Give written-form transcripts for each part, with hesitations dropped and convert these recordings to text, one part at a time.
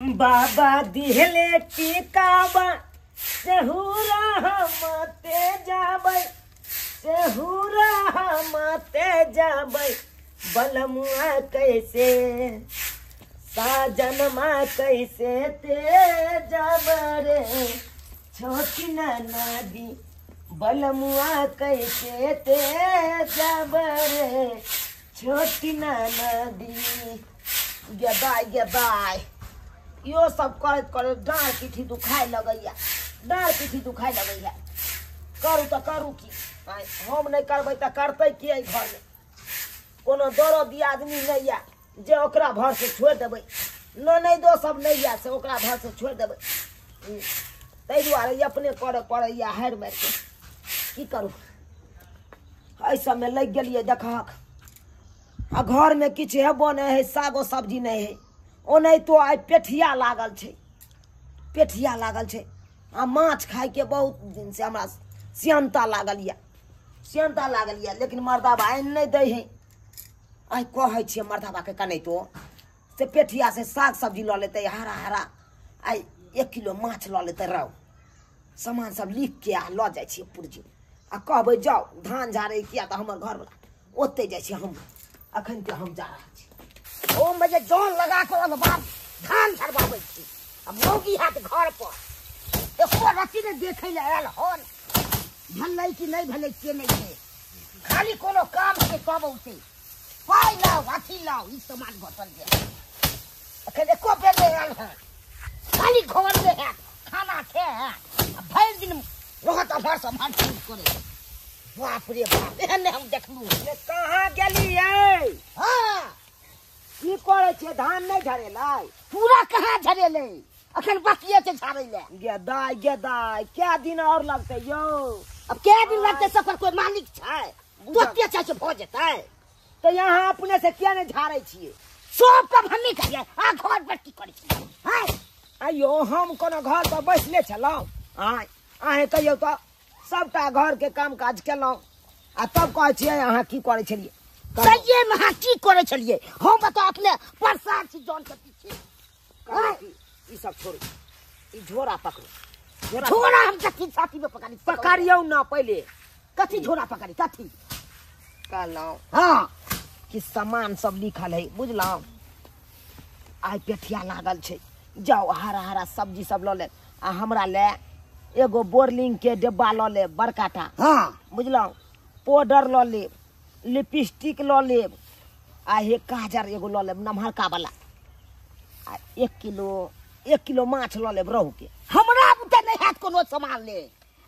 बाबा दिहले टिकाबा सेहुरा हमते जाबै, सेहुरा हमते जाबै, बलमुआ कैसे साजनमा कैसे ते जाबै रे छोटी नदी, बलमुआ कैसे ते जाबै रे छोटी नदी। गेबाय गेबाय यो सब करैत करैत डाँड़ पीठी दुखाय लगैया, डाँड़ पीठी दुखाय लगैया। करू तऽ करू की, हम नहि करबै तऽ करतै के एहि घरमे? कोनो दरदी आदमी नहि यऽ जे ओकरा भरसे छोड़ि देबै, ननैदो सब नहि यऽ से ओकरा भरसे छोड़ि देबै। ताहि दुआरे अपने करऽ पड़ैया हारि मारिके। की करू, एहि सबमे लागि गेलियै देखहक। आ घरमे किछु हेबो नहि है, सागो सब्जी नहि है। ओनाहितो आइ पेठिया लागल छै, पेठिया लागल छै। आ माछ खाइके बहुत दिनसँ हमरा सियनता लागल यऽ, सियनता लागल यऽ, लेकिन मर्दाबा आनि नहि दै है। आइ कहै छियै मर्दाबाके कनैतो से पेठिया से साग सब्जी लऽ लेतै हरा हरा, आइ 1 किलो माछ लऽ लेतै रौ। सामान सब लिखके आ लऽ जाइ छियै पुर्जी, आ कहबै जाउ धान झाड़ै, किया तऽ हमर घरवला ओतहि जाइ छियै हम। अखन तऽ हम जा रहल छी। ओमे जे जन लगा कऽ बाप धान झड़बाबै छी, आ मौगी हैत घर पर एको रत्ती नहि देखै लए आयल हन, भेलै कि नहि भेलै से नहि छै। खाली कोनो काम के तब औतै, पाइ लाउ अथी लाउ, ई सामान घटल जे अखन एको बेर नहि आयल हन। खाली घरमे हैत खाना खायत आ भरि दिन रहत अमहर से अमहर चीज करै। बाप रे बाप, एहन नहि हम देखलहुँ। कहाँ गेलियै? हँ की करै छियै? धान नहि झरेलै? पूरा कहाँ झरेलै, अखन बाकिए छै झाड़ै लए। गेदाय गेदाय कै दिन और लगतै यौ? अब कै दिन लगतै सफर कोइ मालिक छै? तुरते छै से भऽ जेतै। तऽ यहाँ अपने से किया नहि झाड़ै छियै? सब काम हमही करियै, आ घर पर की करै छियै? हँ आइयो हम कोनो घर पर बैसले छलहुँ? आँय अहेँ कहियौ तऽ सबटा घरके काम काज केलहुँ आ तब कहै छियै अहाँ की करै छलियै? सहिएमे अहाँ की करै छलियै? हम तऽ अपने परेशान छी जौन के पीछे। ई सब छोड़ू, ई झोरा पकड़ू। झोरा हम कथी छातीमे पकड़ी? पकड़ियौ न पहिले। कथी झोरा पकड़ी? कथी कहलहुँ? हँ कि सामान सब लिखल है बुझलहुँ। आइ पेठिया लागल छै, जाउ हरा हरा सब्जी सब लऽ लेब, आ हमरा ले एगो बोरलिंग के डिब्बा लऽ लेब बड़काटा। हँ बुझलहुँ, पाउडर लऽ लेब, लिपस्टिक लऽ लेब, आ हे काजर एगो लऽ लेब नमहरका वाला, आ 1 किलो माछ लऽ लेब रहू के। हमरा बुते नहि हैत कोनो सामान ले,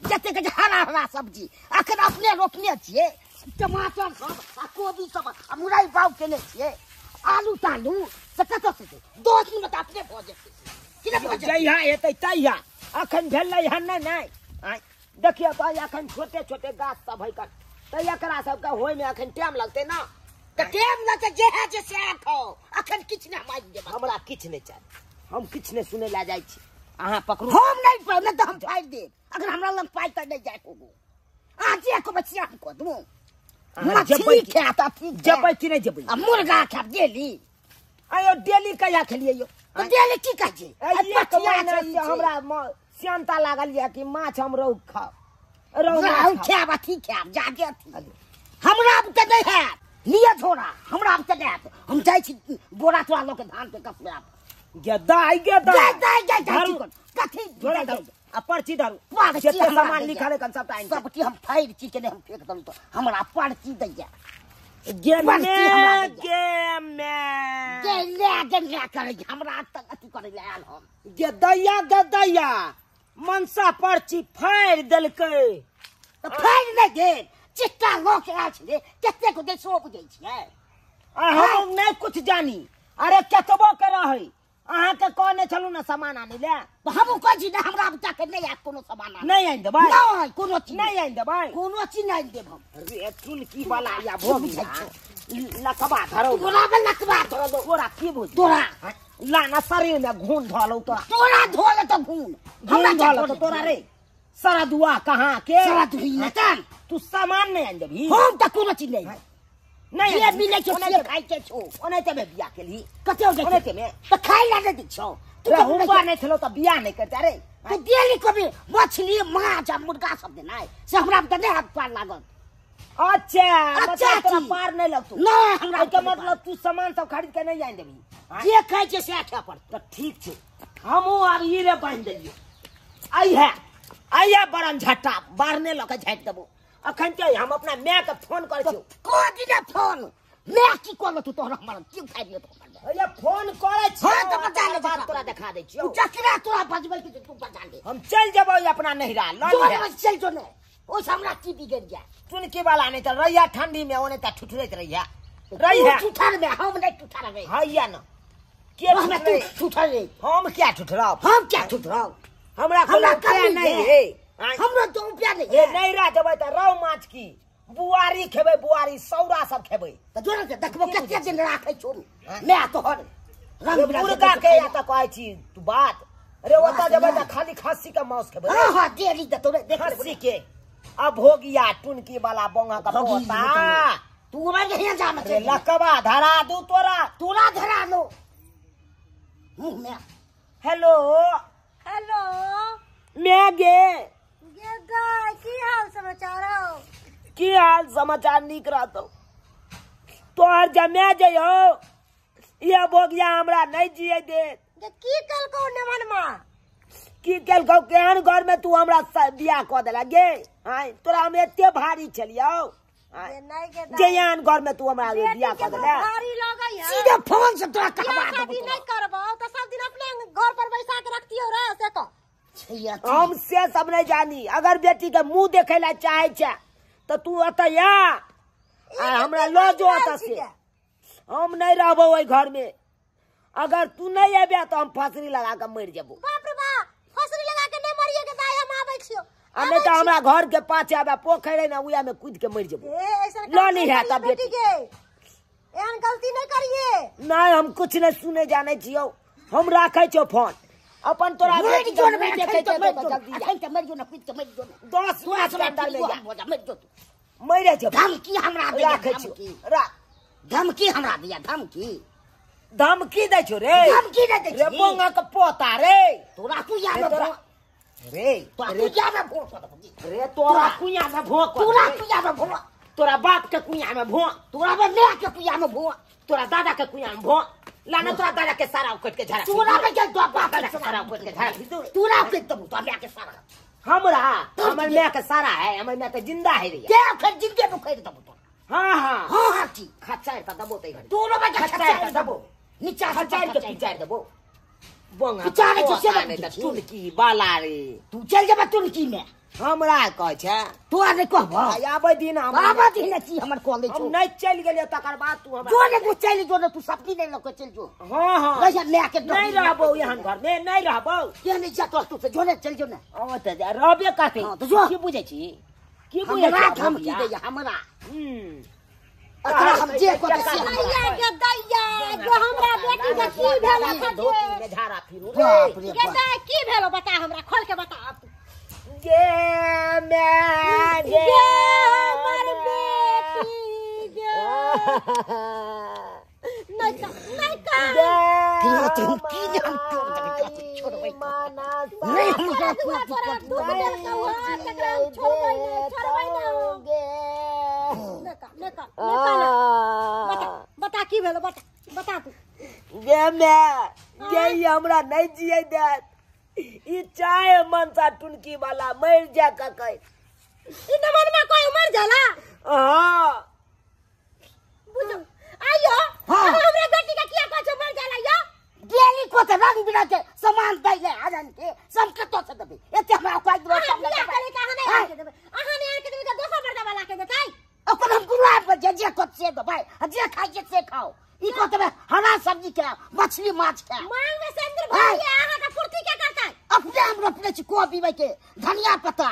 जतेक हरा हरा सब्जी अखन अपने रोपने छियै, टमाटर सब आ कोबी सब आ मुरई बाउ केने छियै, आलू तालू से कतऽ से 10 दिन तऽ अपने भऽ जेतै। कि नहि भऽ जेतै? जहिया हेतै तहिया, अखन भेलै हन नहि। नहि देखियौ तऽ अखन छोटे छोटे गाछ सब है तऽ एकरा सबके होइमे अखन टाइम लगतै ना। तऽ टाइम लगतै, जे है जे सएह खाउ, अखन किछु नहि मारि देब। हमरा किछु नहि चाही, हम किछु नहि सुनै लए जाइ छी। अहाँ पकड़ू। हम नहि पाइ, नहि तऽ हम फाड़ि देब। अगर हमरा लग पाइ तऽ नहि जाय कोनो। अहाँ जे कहबै से हम कऽ देबो। मछली खायत अथी जेबै कि नहि जेबै? आ मुर्गा खायब डेली। आइयो डेली कहिया खेलियै यौ? तऽ डेली की कहै छी? एक महीना से हमरा सियनता लागल यऽ कि माछ हम रहु खाउ, रहु खायब अथी खायब जादे अथी। हमरा तऽ नहि हैत, लिअ झोरा, हमरा तऽ नहि हैत। हम जाइ छी बोरा तोरा लऽ के धान के कसबायब। गेदाय गेदाय गेदाय कथी झोरा धरू आ पर्ची धरू, जते सामान लिखल है सबटा आनि सब की हम फाड़ि छी के नहि हम फेक देलहुँ तऽ हमरा पर्ची दैया। गेमे गेमे गेले करै हमरा तऽ अथी करै लए आयल हम। गेदैया गेदैया मनसा पर्ची फाड़ि देलकै। तऽ फाड़ि नहि गेल, चिट्टा लऽ के आयल छलै, कतेक दै सो बुझै छियै। आ हम नहि कुछ जानी। अरे केतबो के रहै, अहाँके कहने छलहुँ ने सामान आनै लए। तऽ हमहूँ कहै छी ने हमरा बच्चाके नहि आयत कोनो सामान। नहि आनि देबै? नहि, कोनो चीज नहि आनि देबै, कोनो चीज नहि आनि देब हम। रे चुनकी वाला या भोग लकबा धरौ, तोरा लकबा धरौ, तोरा की बुझ? तोरा लाना शरीरमे घून धलौ, तोरा तोरा धोल तऽ घून हमरा धलौ तऽ तोरा रे सरदुआ कहाँ के सरदुआ तू सामान नहि आनि देबही? हम तऽ कोनो चीज नहि। नहीं जे मिलै छौ से खाइ के छौ। ओनाहिते मे बियाह केलही। कते हो ओनाहिते मे त खाइ ला नै दै छौ। तू हुब्बा नहीं छलो त बियाह नहीं करते। अरे तू डेली कभी मछली माछ आ मुर्गा सब देनाइ से हमरा त नहि हाथ पार लागत। अच्छा अच्छा तोरा पार नहीं लगतो। नहीं हमरा के मतलब तू सामान सब खरीद के नहीं आनि देबही। जे खाइ छै से खाय पड़त। त ठीक छै हमहूँ आब ई रे बान्हि देलियौ। आई है आई है बरन झट्टा बारने लऽ के झाटि देबो। अखन ते हम अपना my के फोन करै छियौ। को दिना फोन my की कहलो तू तोहरा हमर की उठाइ दियौ तो अरे फोन करै छियौ। हां त बता ले बात तोरा देखा दै छियौ। तू जकरा तोरा बजबै के तू बजा ले। हम चल जेबौ अपना नहिरा ल लिहे। चल जो ने ओस हमरा की बिगड़ जाय। चुनकी वाला नहीं त रहिया ठंडी में ओने त ठुठरैत रहिया रहिया। ठुठर में हम नहीं ठुठरबै। हैया न के हमरा तू ठुठर रे। हम क्या ठुठराब? हम क्या ठुठराब? हमरा हमरा कमी नहीं है। हमरा तो रुपया नहीं है। नहिरा जेबै त रौ माछ की बुआरी खेबै, बुआरी सौरा सब खेबै। त जोर के देखबो कते दिन राखै छौ मैं तोहर रंग बिरंग मुर्गा के या त कहै छी तू बात। अरे ओतऽ जेबै त खाली खस्सी के मांस खेबै। हां हां डेली देतौ रे देख खस्सी के। अब हो गया टुनकी वाला बोंगा का पोता। तू मर गया जा मत लकवा धरा दू तोरा तोरा धरा लो मुंह में। हेलो हेलो मैं गे गे गाय की हाल समाचार हो? की हाल समाचार निक रहतौ। तोहर जमे जइयो ये बोगिया हमरा नहीं जिए दे। की कलको नेमनमा की केलकौ? केहन घर में तू हमरा बियाह कऽ देला गे? आय तोरा हम एते भारी छलियौ जे एहन घर में तू हमरा बियाह कऽ देला। भारी लगै है। सीधे फोन से तोरा कहबा देबो। नहीं करबौ त सब दिन अपने घर पर बैसा के रखतियौ रे से कह। हम से सब नहीं जानी। अगर बेटी के मुंह देखे ला चाहे छै त तू एतऽ आ आ हमरा लऽ जो एतऽ से। हम नहीं रहबौ ओहि घर में। अगर तू नहीं अबे तो हम फांसरी लगा के मरि जेबौ। बाप रे बाप फांसरी लगा के नहीं मरिए के दाई हम आबै छियो। आ नहीं तो हमरा घर के पाछे आबे पोखरि है ना उया में कूद के मरि जेबौ। ल नहीं है तब बेटी के एहन गलती नहीं करिए। नहीं हम कुछ नहीं सुने जाने छियो। हम राखै छियो फोन अपन तोरा बेटी के मुंह देखे छै त जल्दी अखन त मरि जो ना कूद के मरि जो। 10 मिनट के अंदर में जा मरि जो मरे जेबौ। धमकी हमरा दिया राखै छियो। राख धमकी हमरा दिया धमकी धमकी दै छौ रे। धमकी नै दै रे बोंगा के पोता रे। तोरा कुइया में रे तोरा कुइया में भोंक रे। तोरा कुइया में भोंक। तोरा कुइया में भोंक। तोरा बाप के कुइया में भोंक। तोरा में my के कुइया में भोंक। तोरा दादा के कुइया में भोंक। लाना तोरा दादा के सारा उकट के झाड़ा। तोरा में के बाप के सारा उकट के झाड़ा। तोरा के तब तोरा my के सारा हमरा हमर my के सारा है। हमर my त जिंदा है रे। के उखड़ जिंदे उखड़ दबो तोरा। हां हां हां हां की खचाय त दबो तै घड़ी। तोरा में के खचाय त दबो नीचा खचाय के पिचार दबो। बोंगा पिचारे छै से नहीं त टुनकी बाला रे। तू चल जेबा टुनकी में। हमरा कहै छै तोरा नहीं कहबो। आबै दिन हम आबै दिन की हमर कॉलेज हम नहीं चल गेलियो तकर बाद तू हमरा जो ने तू चल जो ने तू सब्जी नहीं लके चल जो। हां हां रहिया my के नहीं रहबो एहन घर में नहीं रहबो। के नहीं जा तो तू से जो ने चल जो ने। ओ त रहबे करतै। हां त जो की बुझै छी की बुझै हमरा धमकी दैया हमरा। अकरा हम जे कहते से दैया के दैया जो हमरा बेटी के की भेल धोती में झाड़ा फिरू रे। बाप रे के दै की भेल बता हमरा खोल के बता अब। गे मैं गे हमर बेटी गे नहीं का नहीं का की तू की हम क्यों छोड़बै नहीं हमरा तोरा दुख देलकौ हँ तकरा हम छोड़बै नहीं छोड़बै ना गे नहीं का नहीं का नहीं का बता बता की भेल बता बता तू गे मैं गे हमरा नहीं जिए देत। ई चाहे मनसा टुनकी वाला मर जा ककै। ई नमन में कोई मर जाला? हां बुझो आइयो। हाँ। हमरा बेटी के किया कहै छौ मर जाला यो? डेली को त रंग बिरंग के सामान दै ले आजन के सब के तो से देबे एते हमरा कोई दरो अहाँ बियाह करे के अहाँ नहीं आके देबै। अहाँ नहीं आके देबै त दोसर मर्दा वाला के देतै। अपन हम गुलाब पर जे जे को से देबै आ जे खाइ जे से खाओ। ई को तबे हरा सब्जी के मछली माछ के मांग में सेंदूर भरिए अहाँ के पूर्ति के करतै? अपने हम रोपने छी कोबी के धनिया पत्ता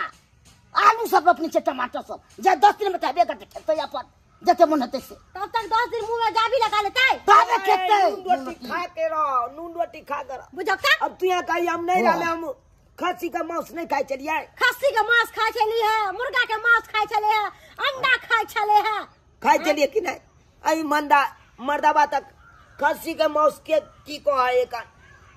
आलू सब रोपने छी टमाटर सब जे 10 दिन में तबे करतै खेतै अपन जते मन हेतै से। तब तक 10 दिन मुंह में जाबी लगा लेतै तबे खेतै। नून रोटी खा के रहो नून रोटी खा के रहो। बुझौ का अब तू यहाँ कही हम नहीं रहले हम खस्सी का मांस नहीं खाइ छलियै। खस्सी के मांस खाइ छली है मुर्गा के मांस खाइ छले है अंडा खाइ छले है। खाइ छलियै कि नहीं? अई मंदा मर्दाबा तक खस्सी के मांस के की कहै एका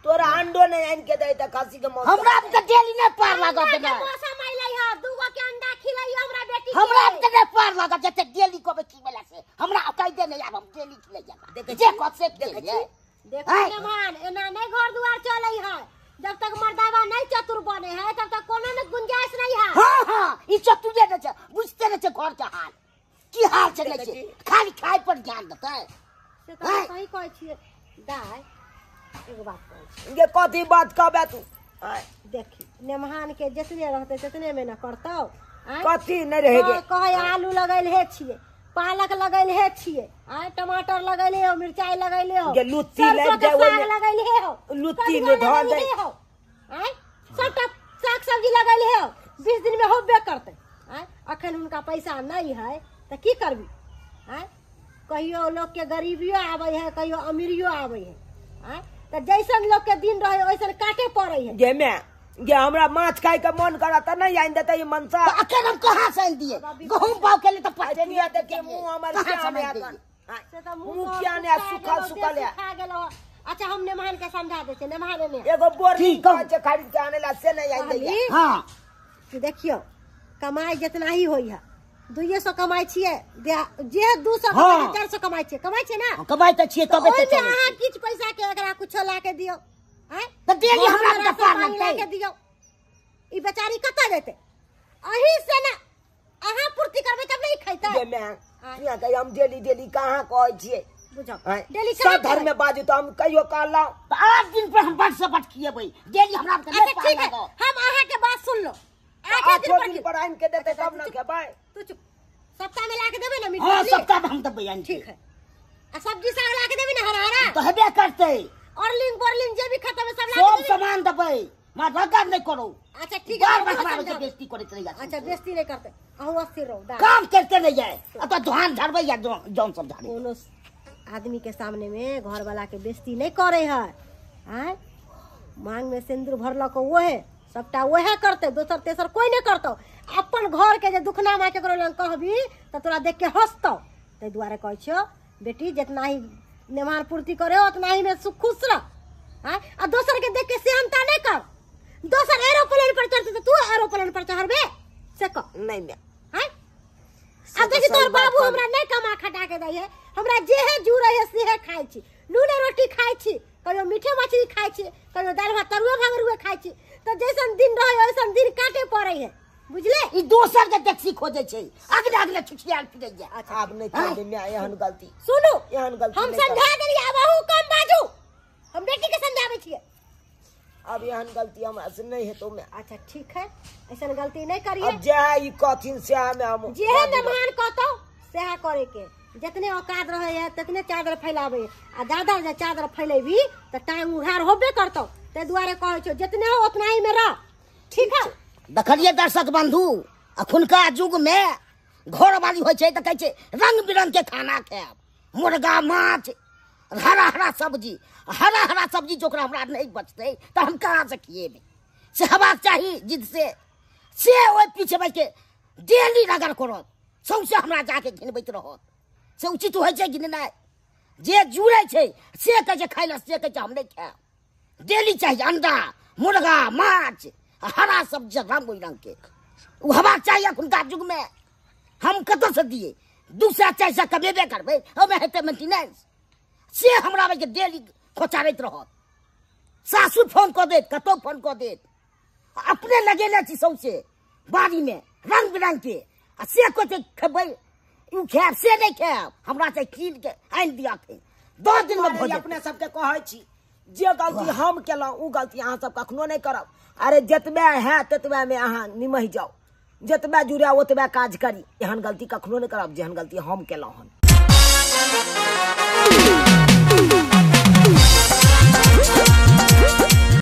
तोरा अंडो नहीं आनि के दै त खस्सी के मांस। हमरा त डेली नै पार लागत अंडा के मौसम अइलै ह, दूगो के अंडा खिलैयो हमरा बेटी के। हमरा त नै पार लागत जते डेली कहबै खिबै से हमरा औकाइदे नै आब हम डेली खिलै देखै जे कह से देखै छी। देखो नेमान एना नहीं घर दुआर चलै है, जब तक मर्दावा नहीं चतुर बने है तब तक कोनो में गुंजाइश नहीं है। हाँ हाँ ई चतुरे नै छै, बुझते नै छै घर के हाल की हाल छै नै छै, खाली खाय पर ध्यान देतै। से त हम सही कहै छियै दाय, एगो बात कहै छी। गे कथी बात कहबे तू? देखी नेमहान के जितने रहते तितने में न करतौ। कथी नहीं रहे गे? कहे आलू लगैल हे छियै, पालक लगैल हे छियै, आय टमाटर लगैले हो, मिरचाई लगैले हो, गे लुत्ती लग जाय साग लगैले हो, लुत्ती ले धर दे हो, आय सबटा साग सब्जी लगैले हो, 20 दिन में होबे करते। आय अखन हुनका पैसा नहीं है त की करबी? आय कहियो लोग के गरीबियो आबै है, कहियो अमीरियो आबै है। आय त जैसन लोग के दिन रहे वैसन काटे पड़े है। गे मैं गे हमरा माछ खाय के मन करत नहीं आनि देतै ई मनसा। त अखन हम कहां से आनि दिए? गहूम पाव के लिए त पैसे नहीं आते के मुंह हमर श्याम है से त मुंह किया ने सुखल सुखल है खा गेलो। अच्छा हम नेमान के समझा दे छै, नेमान ने एगो बोरी कहै छै खरीद के आने ला से नहीं आनि दैया। हां कि देखियो कमाई जितना ही होई है, 200 कमाई छियै जे 200 कमाई 400 कमाई छियै, कमाई छियै ना? कमाई त छियै तबे त अहाँ किछ पैसा के एकरा कुछो ला के दियौ। आय त डेली हमरा त पार लगतै के दियौ। ई बेचारी कतऽ जेतै? अही से ना अहाँ पूर्ति करबै तब नहीं खैतै। गे मैं किया कहि हम डेली डेली कहाँ कहै छियै बुझौ? डेली सब धर्म में बाजू त हम कहियो कहलौ त 8 दिन पर हम बट से बट खिएबै डेली हमरा त नहीं पार लागो। हम अहाँ के बात सुन लो, 8 दिन पर आनि के देतै तब ना खेबै। तू चुप, सप्ताह में ला के देबै ना मीट? हां सप्ताह में हम देबै आनि। ठीक है, आ सब्जी साग ला के देबै ना हरा हरा? त हेबे करतै। और लिंग बोरलिंग जे भी खत्म है सब ला के देबै, सब सामान देबै, मां रगड़ नहीं करो। अच्छा ठीक है, बार बार हमरा के बेइज्जती करैत रहिया। अच्छा बेइज्जती नहीं करते, अहूँ अस्थिर रहो, काम करते नहीं जाए आ तो धान झाड़बै या जौन सब झाड़े। कोनो आदमी के सामने में घर वाला के बेइज्जती नहीं करे है। आय मांग में सिंदूर भरलक वो है सबटा वह करते, दोसर तेसर कोई नहीं करतौ। अपन घर के जे दुखनामा केकरो लग कहबी त तोरा देख के हंसतौ। ताहि दुआरे कहै छियौ बेटी जितना ही नेमान पूर्ति करे उतना ही में सुख खुश रह। आ दोसर के देख के सेहनता नहीं कर। दोसर एरोप्लेन पर चढ़ते तू एरोप्लेन पर चढ़बे से कह नहीं मैं। आय अब देखी तोर बाबू हमरा नहीं कमा खटा के दै है, हमरा जे है जुड़े है से है खाइ छी, नूने रोटी खाइ छी, कहियो मीठे मछली खाइ छी, कहियो दालि भात तरुआ भंगरुए खाइ छी। त जैसन दिन रहे वैसन दिन काटे पड़े है, बुझले? ई दोसर के टैक्सी खोजे छै, अगले अगले छुछियाल फिरैया। अच्छा आब नहीं करबै मैं एहन गलती। सुनू एहन गलती हम समझा देलियै, आब अहूँ कम बाजू, हम बेटी के समझाबै छियै। अब एहन गलती हमरा से नहीं हेतौ मैं। अच्छा ठीक है, ऐसन गलती नहीं करिए। अब जे है ई कहथिन सएह में हम जे है मेहमान कहतौ सएह करे के। जितने औकात रहे है तितने चादर फैलावे, आ ज्यादा जे चादर फैलेबी त टांग उघार होबे करतौ। ताहि दुआरे कहै छियौ जितने हो उतना ही में रह, ठीक है? देखलिए दर्शक बंधु, अखुनका युग में घरवाली होइ छै त कहै छै रंग बिरंग के खाना खायब, मुर्गा माछ हरा हरा सब्जी, हरा हरा सब्जी जो हमरा नहीं बचतै त हम कहाँ से खिएबै? से हेबाक चाही जिद से ओहि पीछे बैठ के डेली रगड़ करत, सौंसे हमरा जाके घिनबैत रहत। से उचित होइ छै घिननाइ? जे जुड़ै छै से कहै छै खाइ लए, से कहै छै हम नहि खायब। डेली चाही अंडा मुर्गा माछ हरा सब्जी रंग बिरंग के, ओ हेबाक चाही अखुनका युग में। हम कतऽ से दियै? 200 400 कमेबे करबै, ओहिमे हेतै मेंटेनेंस। से हमरा के डेली खोचारैत रहत, सासुर फोन कऽ देत, कतौ फोन कऽ देत। अपने लगेने छी सौंसे बाड़ीमे रंग बिरंग के, आ से कहै खेबै ओ खायब से नहि खायब, हमरा से कीन के आनि दिअ। 10 दिन में भोजन। अपने सबके कहै छी जे गलती हम केलहुँ ओ गलती अहाँ सब कखनो नहीं करब। अरे जतबे है ततबे में अहाँ निमहि जाउ, जतबे जुड़े ओतबे काज करी, एहन गलती कखनो नहीं करब जेहन गलती हम केलहुँ हन।